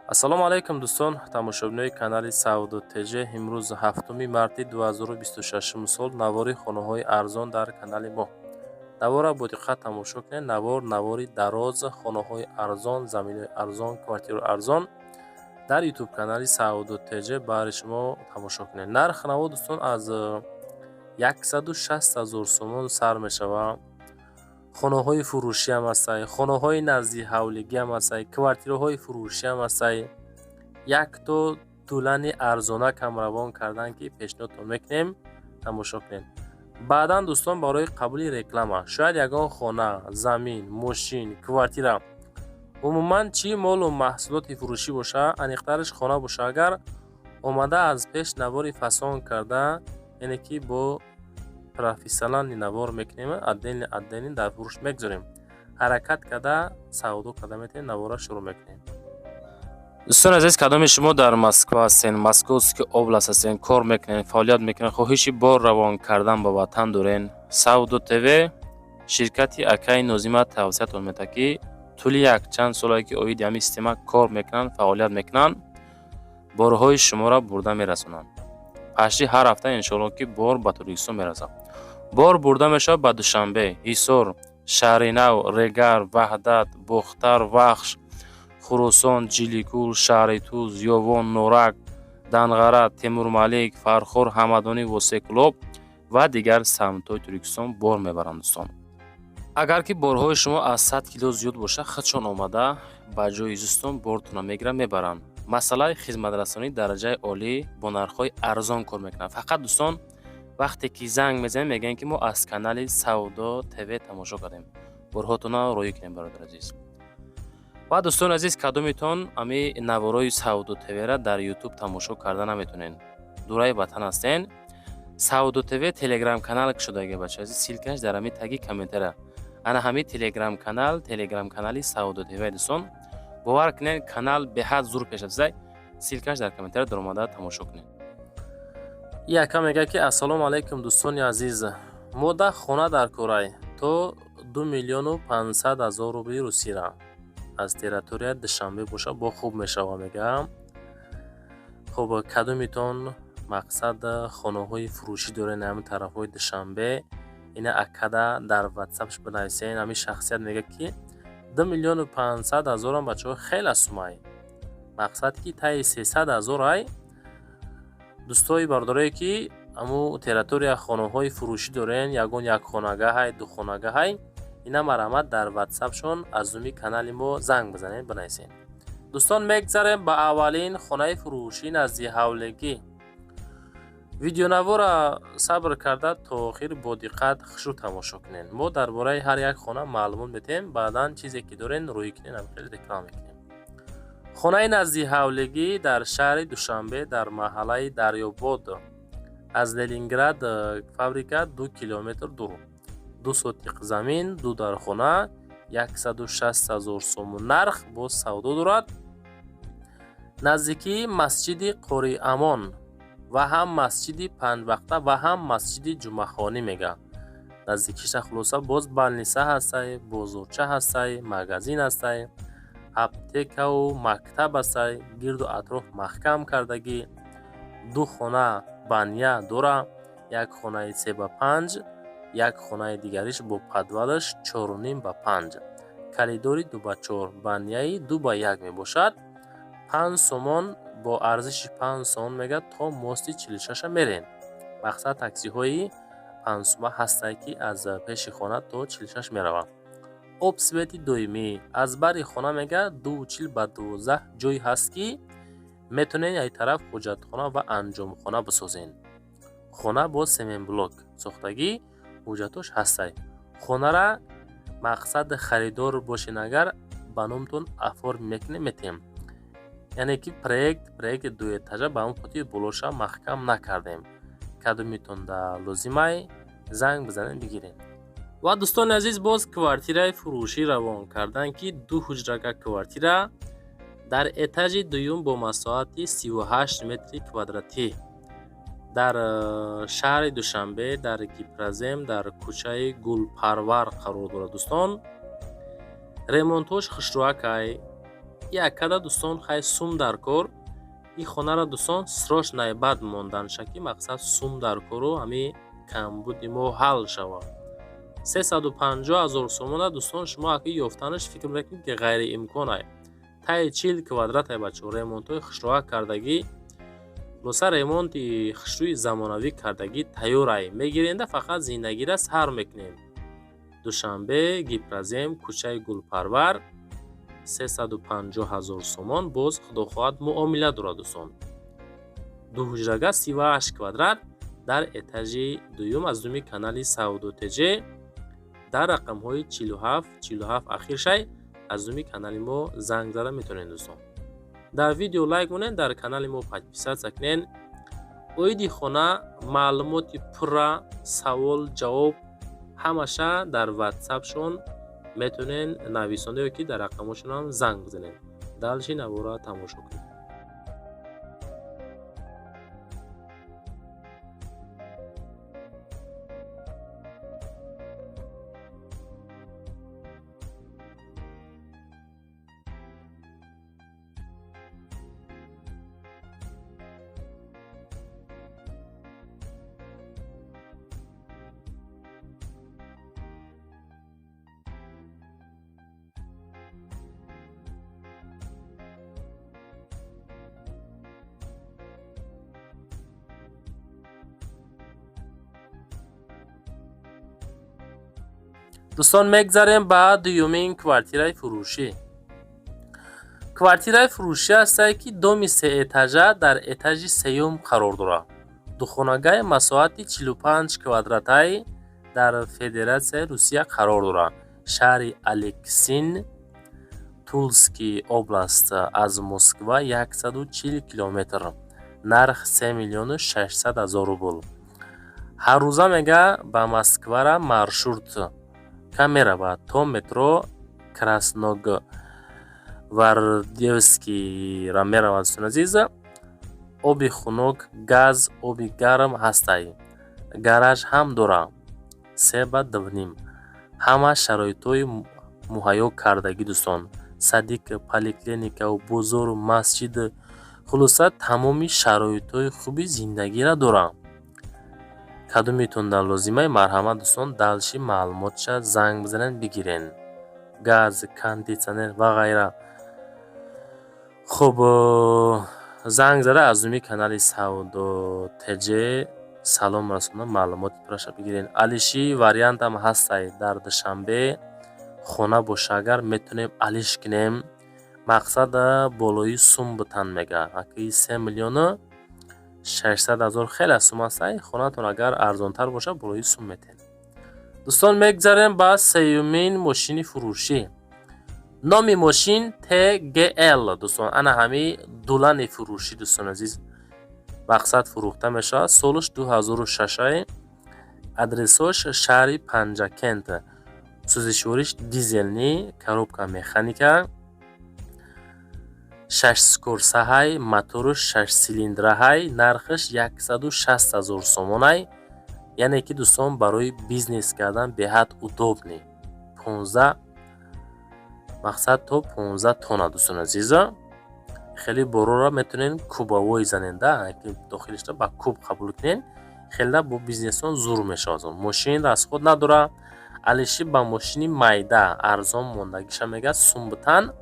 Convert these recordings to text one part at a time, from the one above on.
Ассалому алайкум, дӯстон, тамошобинои канали Савдо ТЖ. Имрӯз 7 марти 2026 сол, навори хонаҳои арзон дар канали мо. Наворро бо диққат тамошо кунед. Навор навори дароз, хонаҳои арзон, заминҳои арзон, квартираҳои арзон дар Ютуб канали Савдо ТЖ баҳри шумо тамошо кунед. Нархи наво, дӯстон, аз 160 ҳазор сомон сар мешавад. Хонаҳои фурӯшиам ҳастай, хонаҳои назди ҳавлигиам ҳастай, квартираҳои фурӯшиам ҳастай. Якто тӯлани арзонакам равон кардан, ки пешниҳодтон мекунем, тамошо кунед. Баъдан, дӯстон, барои қабули реклама, шояд ягон хона, замин, мошин, квартира, умуман чӣ молу маҳсулоти фурӯшӣ боша, аниқтараш хона боша, агар омада аз пеш навори фасон карда, яъне ки бо профессиональный навор мекунем, отдельно отдельно дар фурӯш мегузорем, ҳаракат карда савдо карда метавонем, навора шурӯъ мекунем. Дӯстони азиз, кадоми шумо дар Москва ҳастен, Московский область ҳастен, кор мекунед, фаъолият мекунед, хоҳиши бор равон кардан ба ватан дорен, Савдо ТВ ширкати акаи Нозима тавсиятон медиҳад, ки тӯли якчанд солае ки оиди ҳамин система кор мекунанд, фаъолият мекунанд, борҳои шуморо бурда мерасонанд. Пашти ҳар ҳафта, иншоалло, ки бор ба Тоҷикистон мерасад. Бор бурда мешавад ба Душанбе, Ҳисор, Шаҳринав, Регар, Ваҳдат, Бохтар, Вахш, Хуросон, Ҷиликул, шаҳри Туз, Ёвон, Норак, Данғара, Темурмалик, Фархор, Ҳамадонӣ, Восеъ, Кӯлоб ва дигар самтҳои Тоҷикистон бор мебаранд. Дӯстон, агар ки борҳои шумо аз 100 кило зиёд бошад, худшон омада ба ҷои зистон бортонро мегиранд, мебаранд. Масъалаи хизматрасонии дараҷаи олӣ, бо нархҳои арзон кор мекунанд. Фақат, дӯстон, вақте ки занг мезанем, мегӯянд, ки мо аз канали Савдо ТВ тамошо кардем, борҳотонро роҳӣ кунем, бародари азиз. Ва, дӯстони азиз, кадомитон ами наворои Савдо ТВра дар Ютуб тамошо карда наметонед, дураи ватан ҳастен, Савдо ТВ Телеграм канал кушодаги, бача азиз, ссылка ш дар ҳами таги комментария. Ана ҳами Телеграм канал, Телеграм канали Савдо ТВ. Дӯстон, бовар кунед, канал беҳад зур пеш рафтааст. Ссылка ш дар комментария, даромада тамошо кунед. Яка мегӯяд, ки ассалому алайкум, дӯстони азиз, мо да хона дар корай то 2 500 000 рубли русира, аз территорияи Душанбе боша, бо хуб мешава, мегӯям. Хуб, кадомитон, мақсад, хонаҳои фурӯшӣ дорен ҳамин тарафҳои Душанбе, ина акада дар Ватсапш бинависен. Ҳамин шахсият мегӯяд, ки 2 500 000-ам, бачаҳо, хеле сумай, мақсад, ки таи 300 000 ай. Дӯстои бародарое, ки ҳамун территория хонаҳои фурӯшӣ дорен, ягон якхонагаҳай, духонагаҳай, ина марҳамат, дар Ватсапшон аз зуми канали мо занг бизанед, бинависед. Дӯстон, мегзарем ба аввалин хонаи фурӯшӣ назди ҳавлегӣ. Видеонавора сабр карда то охир бо диққат хушрӯ тамошо кунед. Мо дар бораи ҳар як хона маълумот медиҳем, баъдан чизе ки дорен, рӯӣ кунед, хеле реклама мекунем. Хонаи назди ҳавлегӣ дар шаҳри Душанбе, дар маҳаллаи Дарёбод, аз Ленинград фабрика 2 километр дур, 2 сотиқ замин, ду дархона, 160 000 сомон нарх, боз савдо дорад. Наздикии масҷиди Қориамон ва ҳам масҷиди панҷвақта ва ҳам масҷиди ҷумъахонӣ, мегӯяд, наздикиша. Хулоса, боз больница ҳастай, бозорча ҳастай, магазин ҳастай, аптекаву мактаб ҳастай, гирду атроф маҳкам кардагӣ. Ду хона баня дора, як хонаи 3 ба 5, як хонаи дигариш бо подвал аш 4,5 ба 5, коридори 2 ба 4, баняи 2 ба 1 мебошад. 5 сомон, бо арзиши 5 сомон, мегӯяд, то мости 46-а мерем. Мақсад, таксиҳои 5 сума ҳастанд, ки аз пеши хона то 46 мераванд. Об, свет и доимӣ. Аз бари хона, мегӯяд, 2,40 ба 12 ҷой ҳаст, ки метавонед як тараф ҳоҷатхона ва анҷомхона бисозед. Хона бо семенблок сохтагӣ, ҳуҷҷатош ҳастай. Хонара, мақсад, харидор бошед агар, ба номтон оформить мекунем, метиҳем. Яъне ки проекти дуэтажа, ба ҳамон хотир болоша маҳкам накардем. Кадомитон да лозимай, занг бизанед, бигиред. Ва, дӯстони азиз, боз квартираи фурӯшӣ равон кардан, ки ду ҳуҷрага квартира дар этажи дуюм бо масоҳати 38 метри квадратӣ дар шаҳри Душанбе, дар Гипрозем, дар кӯчаи Гулпарвар қарор дорад. Дӯстон, ремонтош хушрӯакай. Якада, дӯстон, хай, сум дар кор. Ин хонаро, дӯстон, срочно бад монданша, ки мақсад сум дар кору ҳамин камбуди мо ҳал шавад. 350 000 сомона, дӯстон, шумо аки ёфтанаш фикр мекунед, ки ғайриимкон ай. Таи 40 квадрат ай, бачаҳо, ремонтҳои хушроҳа кардагӣ, хулоса, ремонти хушрӯи замонавӣ кардагӣ, тайёр ай. Мегиренда, фақат зиндагира сар мекунем. Душанбе, Гипрозем, кӯчаи Гулпарвар, 350 000 сомон. Боз, худо хоҳад, муомила дорад, дӯстон. Дуҳуҷрага, 38 квадрат, дар этажи дуюм, аз думи канали Савдо ТЖ, дар рақамҳои 47 47 ахиршай аз думи канали мо занг зада метавонед, дӯстон. Дар видео лайк монед, дар канали мо подписаться кунед. Оиди хона маълумоти пурра, савол ҷавоб ҳамаша дар ватсапшон метавонед нависонда ё ки дар рақамҳошонам занг бизанед. Дальше навора тамошо кунед. Дӯстон, мегзарем ба дуюмин квартираи фурӯшӣ. Квартираи фурӯшӣ ҳастае, ки доми сеэтажа, дар этажи сеюм қарор дорад. Духонагаи масоҳати 45 квадратай дар Федератсияи Русия қарор дорад, шаҳри Алексин, Тульский область, аз Москва 140 километр. Нарх 3 миллиону 600 ҳазор рубл. Ҳаррӯза, мега, ба Москвара маршрутка меравад то метро Красногвардейскийра меравад. Дӯстони азиз, оби хунук, газ, оби гарм ҳастай, гараж ҳам дорад, се ба дувним. Ҳама шароитҳои муҳайё кардагӣ, дӯстон: садик, поликлиникаву бозору масҷид, хулоса, тамоми шароитҳои хуби зиндагиро дорад. Кадомитон дар лозимай, марҳамат, дӯстон, дальше маълумотша занг бизанед, бигирен. Газ, кондитсионер ва ғайра. Хуб, занг зада аз думи канали Савдо ТЖ салом расонда, маълумоти пурраша бигирен. Алиши вариантам ҳастай. Дар Душанбе хона боша, агар метавонем алиш кунем, мақсад болои сум бутан, мега. Аки 3 миллиону 600 ҳазор хеле сум ҳастай, хонатон агар арзонтар боша, болои сум метем. Дӯстон, мегзарем ба сеюмин мошини фурӯшӣ. Номи мошин ТГЛ, дӯстон. Ана ҳами дулани фурӯшӣ, дӯстони азиз, мақсад фурӯхта мешавад. Солаш 2006, адресош шаҳри Панҷакент. Сӯзишвориш дизельный, коробка механика, шашскорсаҳай, моторш шашсилиндраҳай. Нархаш 160 000 сомонай. Яъне ки, дӯстон, барои бизнес кардан беҳад удобный. 15, мақсад то 15 тонна, дӯстони азиза. Хеле борора метавонед кубовой занед, дохилишда ба куб қабул кунед. Хеле бо бизнесон зур мешавад. Мошин расход надорад. Алиши ба мошини майда арзон мондагиша, мега, сумбутан.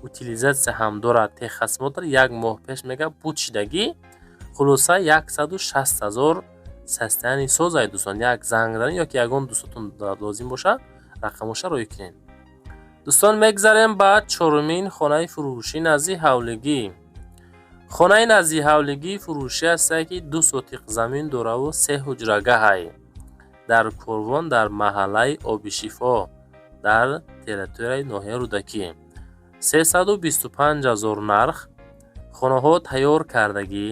Утилизация ҳам дорад, техосмотр як моҳ пеш, мега, буд шидагӣ. Хулоса, 160 000, состояние созай, дӯстон. Як занг занед ё ки ягон дӯстотон лозим боша, рақамоша роӣ кунед. Дӯстон, мегзарем ба чорумин хонаи фурӯшӣ назди ҳавлигӣ. Хонаи назди ҳавлигӣ фурӯшӣ ҳастае, ки 2 сотиқ замин дораву се ҳуҷрагаҳай, дар Корвон, дар маҳаллаи Обишифо, дар территорияи ноҳияи Рӯдакӣ. 325 000 нарх. Хонаҳо тайёр кардагӣ,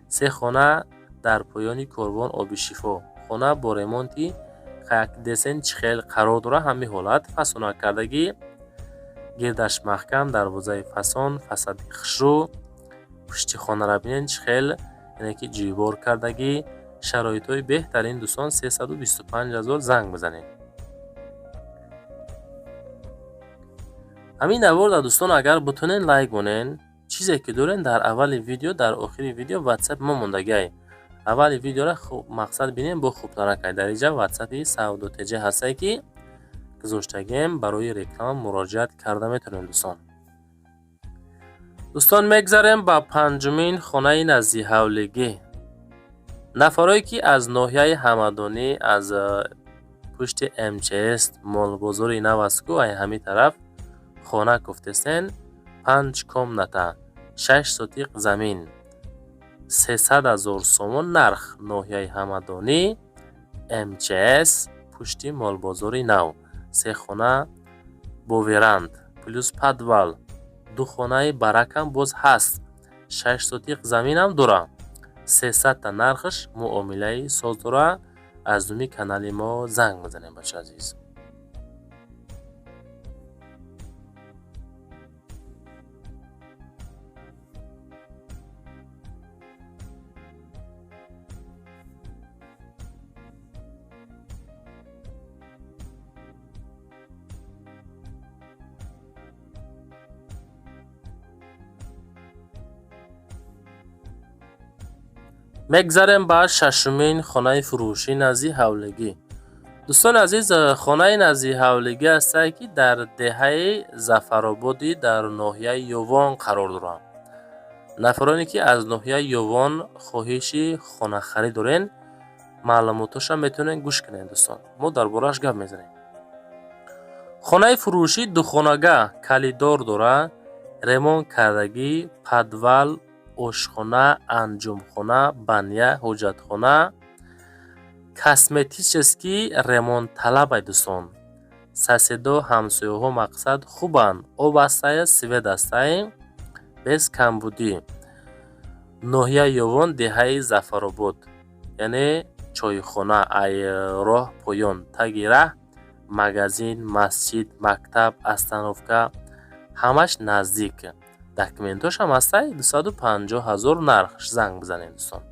се хона дар поёни Корвон, Обишифо. Хона бо ремонти десен чихел қарор дорад, ҳамин ҳолат фасона кардагӣ, гирдаш маҳкам, дарвозаи фасон, фасади хушрӯ. Пушти хонаро бинед, чихел, яъне ки ҷӯйбор кардагӣ, шароитҳои беҳтарин. Дӯстон, 325 000, занг бизанед. Ҳамин наворда, дӯстон, агар бутонен, лайк монен. Чизе ки дорен, дар аввали видео, дар охири видео ватсап мо мондагиай. Аввали видеора мақсад бинем, бо хубтаракай. Дар инҷа ватсапи Савдо ТЖ ҳастае, ки гузоштагием, барои реклама муроҷиат карда метавонем, дӯстон. Дӯстон, мегзарем ба панҷумин хонаи наздиҳавлигӣ. Нафарое ки аз ноҳияи Ҳамадонӣ, аз пушти МЧС, молбозори нав аст ку, ай ҳамин тараф хона гуфтесен, панҷ комната, 6 сотиқ замин, 300 000 сомон нарх. Ноҳияи Ҳамадонӣ, МЧС, пушти молбозори нав, се хона бо веранда плюс подвал, ду хонаи баракам боз ҳаст, 6 сотиқ заминам дора, сесадта нархаш, муомилаи соз дора. Аз думи канали мо занг мезанем, бача азиз. Мегзарем ба шашумин хонаи фурӯшӣ назди ҳавлигӣ. Дӯстони азиз, хонаи назди ҳавлигӣ ҳастае, ки дар деҳаи Зафарободӣ, дар ноҳияи Ёвон қарор дорад. Нафароне ки аз ноҳияи Ёвон хоҳиши хонахарид дорен, маълумотоша метавонед гӯш кунед. Дӯстон, мо дар борааш гап мезанем. Хонаи фурӯшӣ духонага, коридор дора, ремонт кардагӣ, подвал, ошхона, анҷомхона, баня, ҳоҷатхона, косметический ремонтталабай. Дӯстон, соседо, ҳамсояҳо, мақсад, хубанд, об астая, свет астае, без камбудӣ. Ноҳияи Ёвон, деҳаи Зафаробод, яъне чойхона ай роҳ поён, таги раҳ, магазин, масҷид, мактаб, остановка ҳамаш наздик. Документошам ҳастай. 250 000 нарх, занг бизанед, дӯстон.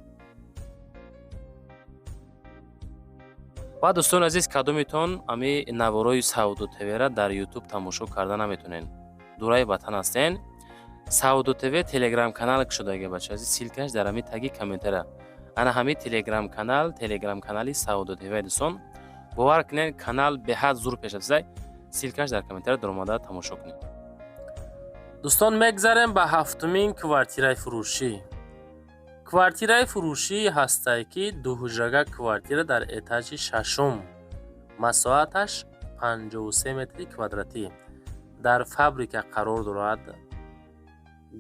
Ва, дӯстони азиз, кадомитон ами наворои Савдо ТВра дар Ютуб тамошо карда наметонед, дураи ватан ҳастен, Савдо ТВ телеграм канал кушодаги, бача азиз, ссылкаш дар ҳами таги комментария. Ана ҳами телеграм канал, телеграм канали Савдо ТВ. Дӯстон, бовар кунед, канал беҳад зур пеш рафтаи. Ссылкаш дар комментария, даромада тамошо кунед. Дӯстон, мегзарем ба ҳафтумин квартираи фурӯшӣ. Квартираи фурӯшӣ ҳастае, ки дуҳуҷрага квартира дар этажи шашум, масоҳаташ 53 метри квадратӣ, дар фабрика қарор дорад,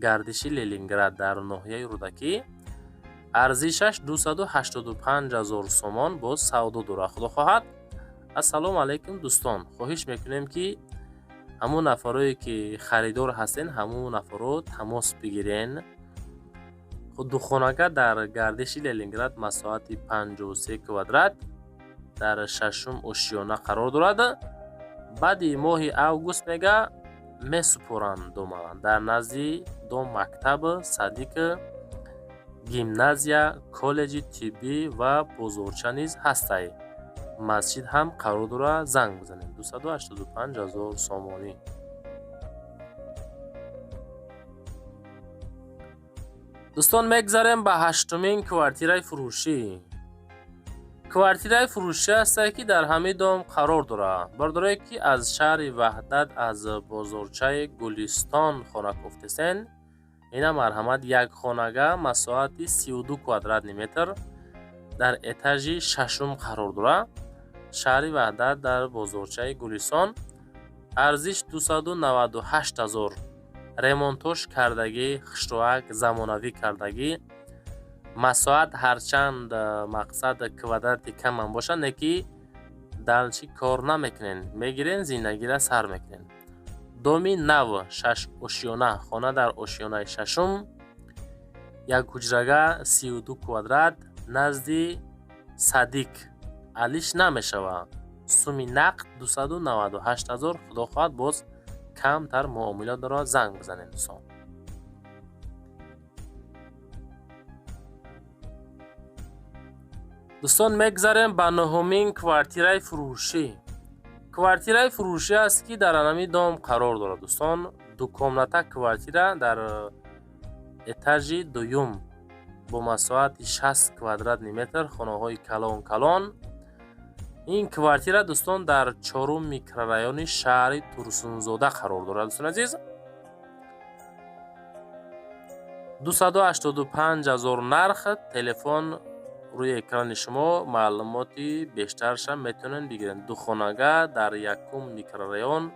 гардиши Ленинград, дар ноҳияи Рӯдакӣ. Арзишаш 285 000 сомон, боз савдо дорад, худо хоҳад. Ассалому алайкум, дӯстон! Хоҳиш мекунем, ки ҳамун нафарое ки харидор ҳастен, ҳамун нафарро тамос бигирен. Духонага дар гардиши Ленинград, масоҳати 53 квадрат, дар шашум ошёна қарор дорад. Баъди моҳи август, мега, месупоранд дома. Дар назди дом мактаб, садик, гимназия, коллеҷи тиббӣ ва бозорча низ ҳастай. Масҷид ҳам қарор дорад. Занг бизанед, 285 000 сомонӣ. Дӯстон, мегзарем ба ҳаштумин квартираи фурӯшӣ. Квартираи фурӯшӣ ҳастае, ки дар ҳамин дом қарор дорад. Бародарое ки аз шаҳри Ваҳдат, аз бозорчаи Гулистон хона кофтесен, ина марҳамат, як хонага, масоҳати 32 квадратный метр, дар этажи шашум қарор дорад. Шаҳри Ваҳдат, дар бозорчаи Гулистон, арзиш 298 000, ремонтош кардагӣ, хушроак, замонавӣ кардагӣ. Масоҳат ҳарчанд, мақсад, квадрати камам бошад, не ки дальше кор намекунен, мегирен, зиндагиро сар мекунен. Доми нав, шаш ошёна, хона дар ошёнаи шашум, як ҳуҷрага, 32 квадрат, назди садик, алиш намешавад. Суми нақд 298 000, худо хоҳад, боз камтар муомила дорад. Занг бизанед, дӯстон. Дӯстон, мегзарем ба нуҳумин квартираи фурӯшӣ. Квартираи фурӯшӣ аст, ки дар анами дом қарор дорад, дӯстон. Двухкомната квартира дар этажи дуюм бо масоҳати 60 квадратный метр, хонаҳои калон калон. Ин квартира, дӯстон, дар чорум микрорайони шаҳри Турсунзода қарор дорад, дӯстони азиз. 285 000 нарх, телефон рӯи экрани шумо, маълумоти бештарашам метавонед бигиред. Духонага дар якум микрорайон,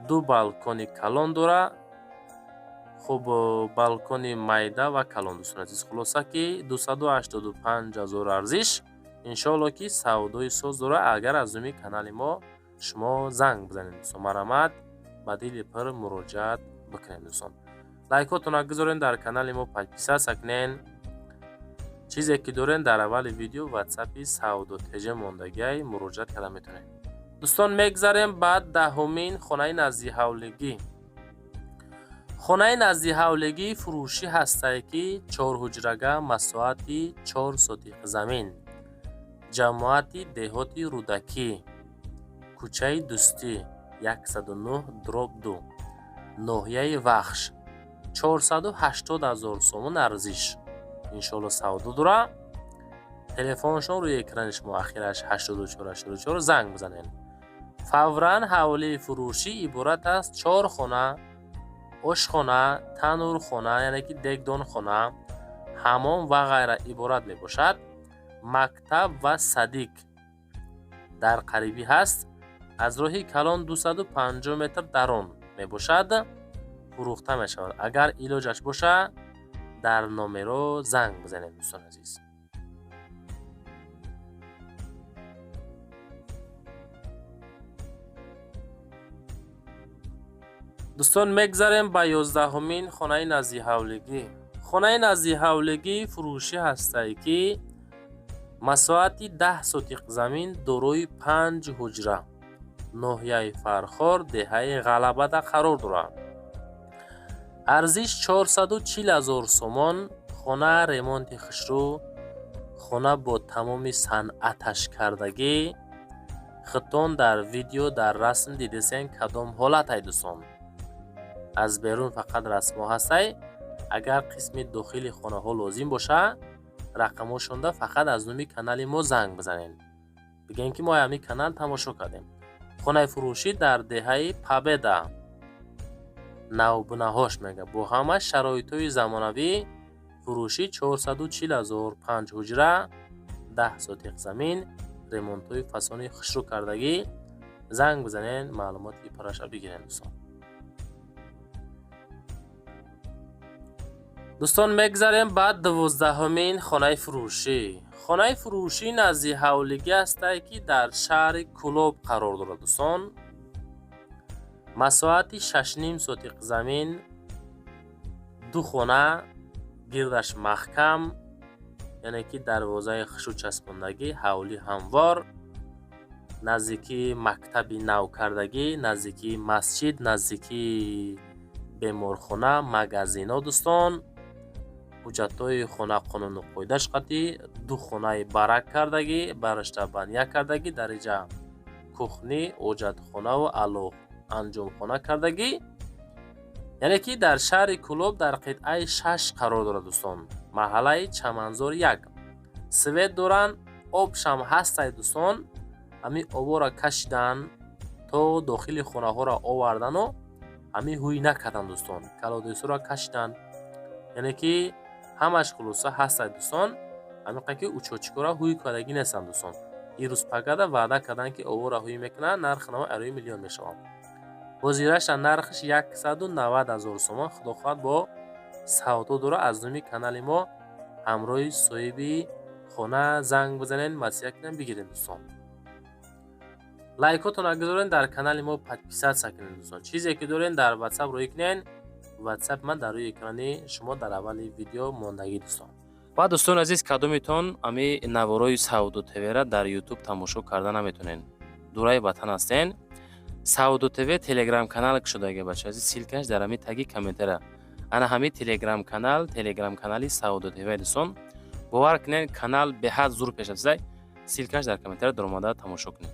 ду балкони калон дора. Хуб, балкони майда ва калон, дӯстони азиз. Хулоса ки 285 000 арзиш, иншоалло ки савдои соз дора. Агар аз номи канали мо шумо занг бизанед, дӯстон, марҳамат, ба дили пур муроҷиат бикунед, дӯстон. Лайкотонро гузоред, дар канали мо подписаться кунед. Чизе ки дорен, дар аввали видео ватсапи Савдо ТЖ мондагиай, муроҷиат карда метавонед, дӯстон. Мегзарем ба 10-умин хонаи наздиҳавлигӣ. Хонаи наздиҳавлигӣ фурӯшӣ ҳастае, ки чорҳуҷрага, масоҳати 4 сотих замин, ҷамоати деҳоти Рӯдакӣ, кӯчаи Дӯстӣ, 109/2, ноҳияи Вахш, 480 000 сомон арзиш, иншоалло савдо дора. Телефоншон рӯи экрани шумо, ахираш 8484, занг бизанед фавран. Ҳавлии фурӯшӣ иборат аз чор хона, ошхона, танӯрхона, яъне ки дегдонхона, ҳаммом ва ғайра иборат мебошад. Мактаб ва садик дар қарибӣ ҳаст, аз роҳи калон 250 метр дарон мебошад. Фурӯхта мешавад. Агар илоҷаш боша, дар номеро занг бизанед, дӯстони азиз. Дӯстон, мегзарем ба 11-умин хонаи наздиҳавлигӣ. Хонаи наздиҳавлигӣ фурӯшӣ ҳастае, ки масоҳати 10 сотиқ замин, дорои панҷ ҳуҷра, ноҳияи Фархор, деҳаи Ғалабада қарор дорад. Арзиш 440 000 сомон. Хона ремонти хушрӯ, хона бо тамоми санъаташ кардагӣ. Худтон дар видео, дар расм дидесен, кадом ҳолатай, дӯстон. Аз берун фақат расмҳо ҳастай. Агар қисми дохили хонаҳо лозим боша, рақамҳошонда фақат аз номи канали мо занг бизанед, бигӯем ки мо ҳамин канал тамошо кардем. Хонаи фурӯшӣ дар деҳаи Победа, навбунаҳош мега, бо ҳама шароитҳои замонавӣ. Фурӯшӣ 440 000, панҷ ҳуҷра, 10 сотиқ замин, ремонтҳои фасони хушрӯ кардагӣ. Занг бизанед, маълумоти пурраша бигиред, дӯстон. Дӯстон, мегзарем ба 12-умин хонаи фурӯшӣ. Хонаи фурӯшӣ назди ҳавлигӣ ҳастае, ки дар шаҳри Кӯлоб қарор дорад, дӯстон. Масоҳати 6,5 сотиқ замин, ду хона, гирдаш маҳкам, яъне ки дарвозаи хушрӯ часпондагӣ, ҳавлӣ ҳамвор, наздикии мактаби навкардагӣ, наздикии масҷид, наздикии беморхона, магазино, дӯстон. Ҳуҷҷатҳои хона қонуну қоидаш қатъӣ, ду хонаи барак кардагӣ, бараштабания кардагӣ, дар инҷа кухни, ҳоҷатхонаву ало анҷомхона кардагӣ. Яъне ки дар шаҳри Кӯлоб, дар қитъаи шаш қарор дорад, дӯстон, маҳаллаи Чаманзор 1. Свет доранд, обшам ҳастай, дӯстон. Ҳамин оборо кашидан, то дохили хонаҳоро овардану ҳамин ҳуй накардан, дӯстон. Колодезҳоро кашидан, яъне ки ҳамаш хулоса ҳастай, дӯстон. Ҳамин ки учётчикҳоро ҳуй кардагӣ нестанд, дӯстон. Ирӯз пагада ваъда карданд, ки овора ҳуй мекунанд, нархи наво арои миллион мешавад. Ҳозираша нархаш 190 000 сомон. Худо хоҳад, бо савдо дора. Аз номи канали мо ҳамроҳи соҳиби хона занг бизанед, маслиҳат кунем, бигирем, дӯстон. Лайкотонро гузоред, дар канали мо подписаться кунед, дӯстон. Чизе ки доред, дар ватсап рӯй кунед. Ватсап ман дар рӯи экрани шумо дар аввали видео мондагӣ, дӯстон. Ва дӯстони азиз, кадометон ами наворои Савдо ТВра дар Ютуб тамошо карда наметонед, дураи ватан ҳастен, Савдо ТВ телеграм канал кушодаги, бача азиз. Ссылкаш дар ҳами таги комментара. Ана ҳами телеграм канал, телеграм канали Савдо ТВ, дӯстон. Бовар кунед, канал беҳад зур пеш рафтаи. Ссылкаш дар комментара, даромада тамошо кунед.